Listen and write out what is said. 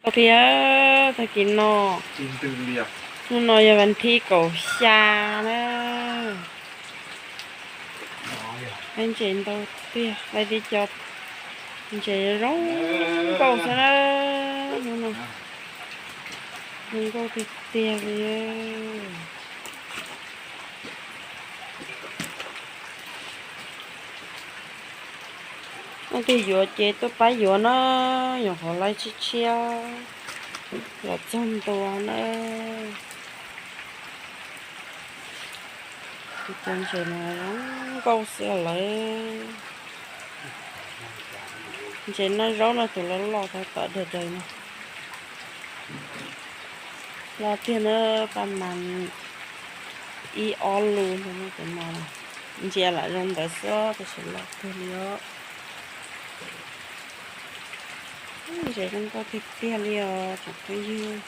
Tiag, tag kis no, hnub no yog vas thib kaum xya na. Ntses ntau tiag, lawv tej cov ntses zoo nkauj xwb na. Hnub no zoo nkauj tiag tiag li. Leej twg yuav ces tuaj pab yuav na, nyuam qhuav laij tshiab tshiab los txog ntua na. Cov ntses no zoo nkauj xwb lawm. Ntses noj zaub no tus loj loj tau tom daws daws no. Loj tiag na, paj mas ib ob lus ntawd no. Ntsia lam zoo ntawd xwb tab sis loj tiag li os. Ntses zoo nkauj tiag tiag li os tsoom phooj ywg.